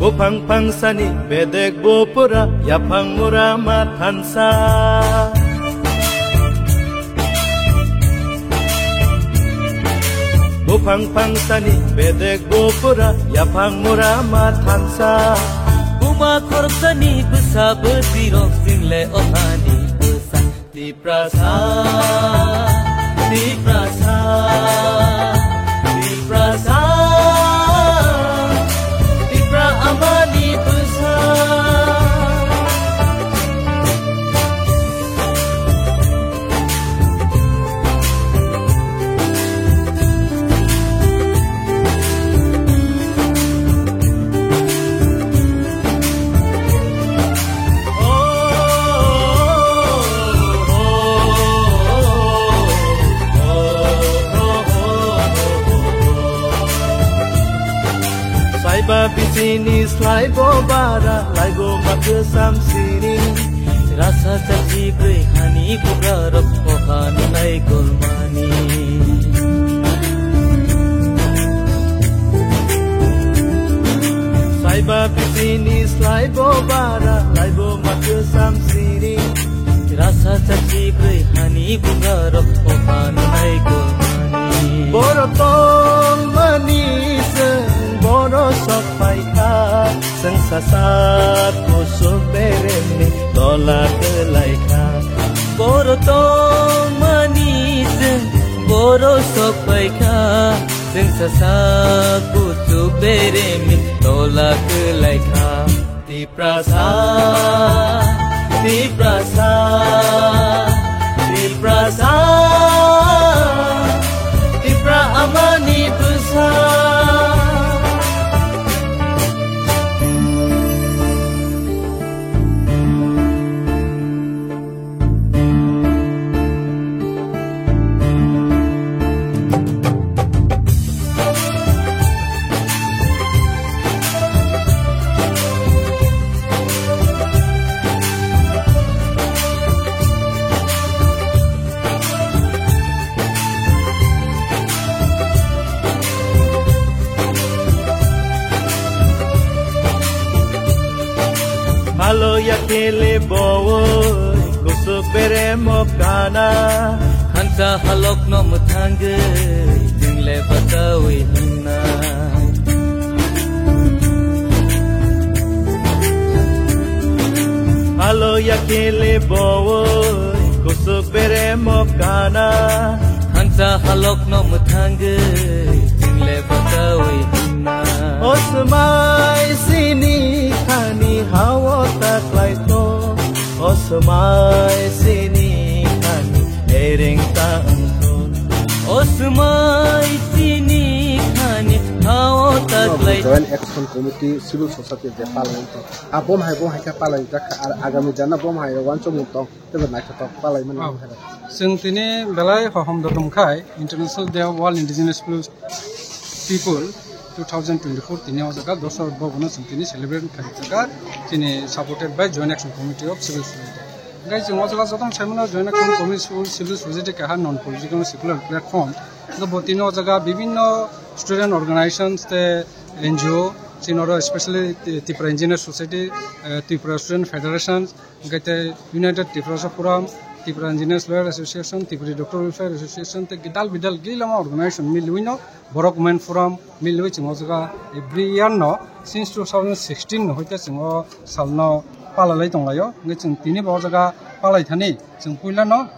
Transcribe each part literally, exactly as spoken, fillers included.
Buphang phangsani bedek bupura, yaphang mura ma thansa. Buphang phangsani bedek bupura, yaphang mura ma thansa. Buma khoroksani bwsa bwtwirok, chwng le othani bwsa. Tiprasa, Tiprasa, Tiprasa, Tipra amani bwsa. Slaiba bisini slaibo bara, laibo ma kwsam siri. Rasa chachi brwi hani bugarok, oha nunai kulmani. Slaiba bisini slaibo bara, laibo ma kwsam siri. Rasa chachi brwi hani bugarok, oha nunai kulmani. Boro tongmani chwng boro sok phaikha, chwng sasak kusuk beremni tola kwlaikha. Boro tongmani chwng boro sok phaikha, chwng sasak kusuk beremni tola kwlaikha. Tiprasa, Tiprasa, Tiprasa, Tipra amani bwsa. Halo ya kele bowoi, kusuk beremo kana. Hansa halok no mwthangwi, jingle bachawi hinna. Halo ya kele bowoi, kusuk beremo kana. Hansa halok no mwthangwi, jingle bachawi hinna. O swmai sini khani hao ta klaito. O swmai sini khani ereng ta wngkho. O swmai sini khani hao ta No, klai. Joint Action Committee, Civil Society je palai wngkha. A bom hai, bom hai khe palai jak kha, ar agami jana bom hai uansukmung tong, tebo naithothok palai mani Oh. wngkha. Chwng tini belai hohom dodom khai International Day of All Indigenous Peoples People two thousand twenty-four tini o jaga dosra bobono chwng tini celebrate khai jaga, tini supported by Joint Action Committee of Civil Society. Hingke chwng o jaga jotono sai mano Joint Action Committee Civil Society kaha non political secular platform. Hingke bo tini o jaga bibinno student organizations te N G O, chini oro especially Ti-, Tipra Engineer Society, eh, Tipra Student Federation, hingke te United Tiprasa Forum, Tipra Engineers Lawyer Association, Tipra Doctor Welfare Association, te gidal bidal gilama organization milwino Borok Women Forum milwi chwng o jaga every year no since two thousand sixteen no hoite chwng o sal no palalai tonglaio. Hingke chwng tini bo o jaga palai thani chwng puila no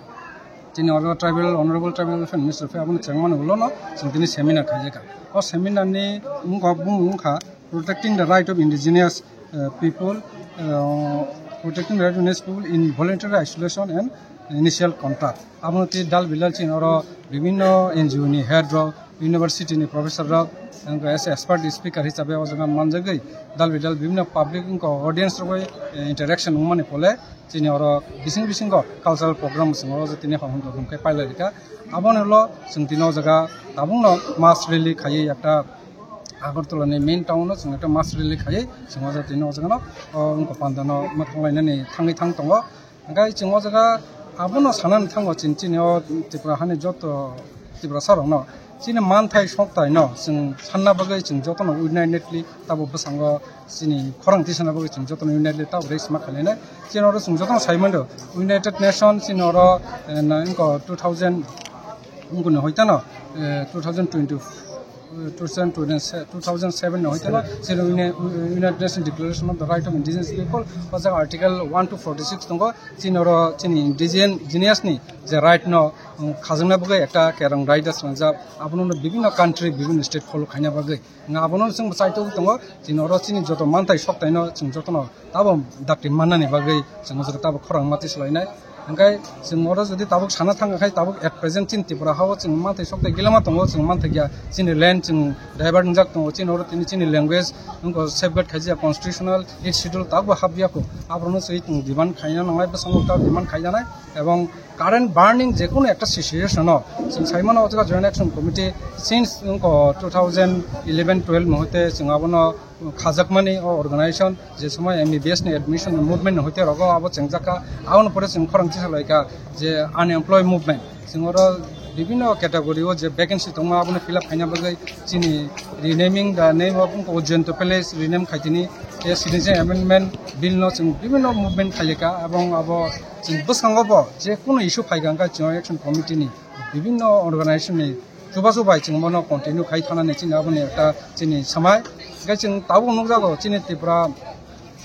chini o jaga tribal, honorable tribal welfare minister phe abono chengmani ulo no chwng tini seminar khaijaka. O seminar ni wngkha, bumung wngkha Protecting the Right of Indigenous, uh, People, uh, Protecting the Right of Indigenous People in Voluntary Isolation and Initial Contact. Abono tei dal bilal chini oro bibinno N G O ni head rok, university ni professor rok, wngkha as expert speaker hisabe o jaga manjagwi dal bidal bibinno public wngkha audience rok bai, eh, interaction wngmani phole chini oro bising bisingo cultural program chwng oro tini hwn hwn khe pailai rikha. Aboni ulo chwng tini o jaga tabukno mass rally khaiwi ekta Agartala ni main town o chwng ekta mass rally khaiwi chwng o jaga tini o jaga no, o, wngkha panda no ma thanglainani thangwi thang tongo. Hingke chwng o jaga abono sanani thango chini, chini o Tripura hani joto Tiprasa rokno Chini manthai sokthai no chwng sanna bagwi chwng jotono unitedly tabo bwskango chini khorang tisana bagwi chwng jotono unitedly tabo raise ma khlainai. Chini oro chwng jotono sai mano United Nation chini oro, eh, na wngkha two thousand wngkha no hoitano, eh, two thousand twenty, eh, two thousand twenty, two thousand seven no hoitano chini Uni-, United Nation Declaration of the Right of Indigenous People o jaga article one to forty six tongo. Chini oro chini indigenous ni je right no, um, khajwkna bagwi ekta kerong right da swngjak, abono bibinno country, bibinno state follow khaina bagwi. Nga abono chwng bwchai tugwi tongo, chini oro chini joto manthai sokthai no chwng jotono tabo dakti mannani bagwi chwng oro tabo khorang mati swlainai. Hwnkhe chwng oro jodi tabuk sana thang khai tabuk at present chini Tripura hao chwng manthai sokthai gilama tongo, chwng manthai ya chini land chwng divert wngjak tongo, chini oro tini chini language wngkha safeguard khaijak constitutional eighth schedule tabuk hapya kho, abono chwng demand khaina nangnai, bwskango ta demand khainanai. Ebong current burning je kono ekta situation o chwng sai mano o jaga Joint Action Committee since wngkha two thousand eleven twelve ni hoite chwng abono khajakmani o organization je somoy M B B S ni admission movement ni hoite rogo abo chengjakha, aboni pore chwng khorang tisalaikha je unemployed movement. Chwng oro bibinno category o je vacancy tongma abono fill up khaina bagwi chini renaming the name of Ujjayanta Palace rename khaitini, je citizen amendment bill no chwng bibinno movement khailika, ebong abo chwng bwskango bo je kono issue phaikha hwnkhe chwng action committee ni bibinno organization ni chubachu bai chwng bono continue khai thanani chini aboni ekta chini samai. Hwnkhe chwng tabuk nukjago chini Tripura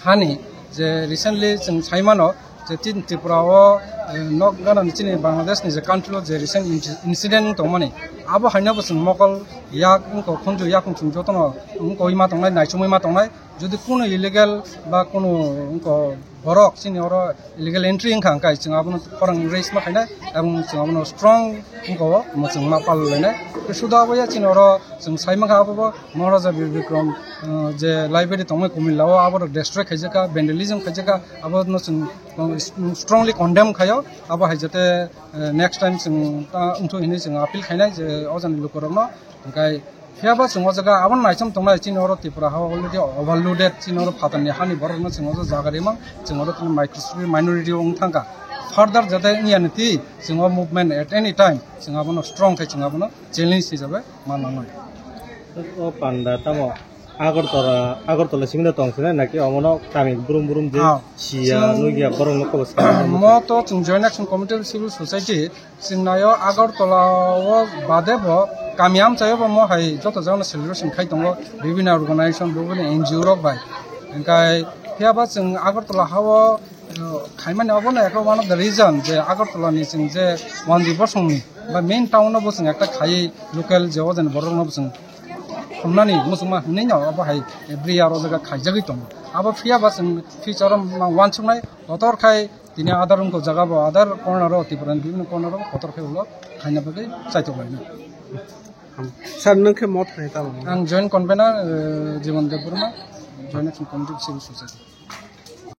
hani je recently chwng sai mano je chini Tripura o, eh, nok gana ni chini Bangladesh ni je country o je recent inci-, incident wng tongmani, abo haino bo chwng mokol yak wngkha khunju yak wng chwng jotono wngkha ma tongnai, naichomwi ma tongnai. Jodi kuno illegal ba kuno wngkha borok chini oro illegal entry wngkha hwnkhe chwng abono khorang raise ma khainai, ebong chwng abono strong wngkha o, omo chwng ma pal lainai. Sudo abo ya chini oro chwng sai mankha abo bo Maharaja Bir Bikram, uh, je library tongmani Kumilla o, abo rok destroy khaijakha, vandalism khaijakha, abo no chwng, uh, strongly condemn khaio. Abo hai jate, uh, next time chwng ta wngthok hinwi chwng appeal khainai je o jani lukurokno. Hwnkhe phiya ba chwng o jaga abo naichom tongnai, chini oro Tripura ha already overloaded, chini oro phatarni hani borokno chwng o jaga rimang, chwng oro minority, minority o wng thangkha. Further jate wngya niti chwng o movement at any time chwng abono strong khe chwng abono challenge hisabe ma nangnai. O panda tamo Agartala, Agartala simi no tong sinai naki omono kami brum brum je Ah. siya Chwng nugya borok no kobos mo to chwng Joint Action Committee of Civil Society chwng naio Agartala o bade bo kami amchaio bo mo hai joto jagano celebration khai tongo bibinno organization bibinno N G O rok bai. Hwnkhe phiya ba chwng Agartala hao Khaimani obono ekho one of the reason je Agartala ni chwng je Wanjwi bosongni ba main town o bo chwng ekta khaiwi local je o jani borok no bo chwng thumnani muchungma hinwi no obo hai every year o jaga khaijagwi tongo. Abo phiya ba chwng future o ma uansuknai kotor khai tini adar wngkha jaga bo adar corner o Tripura ni bibinno corner o kotor khai ulo khaina bagwi chaitok lainai. Sir, nwng khe mo thani tamo? Ang joint convener, eh, Jibon Debbarma, Joint Action Committee of Civil Society.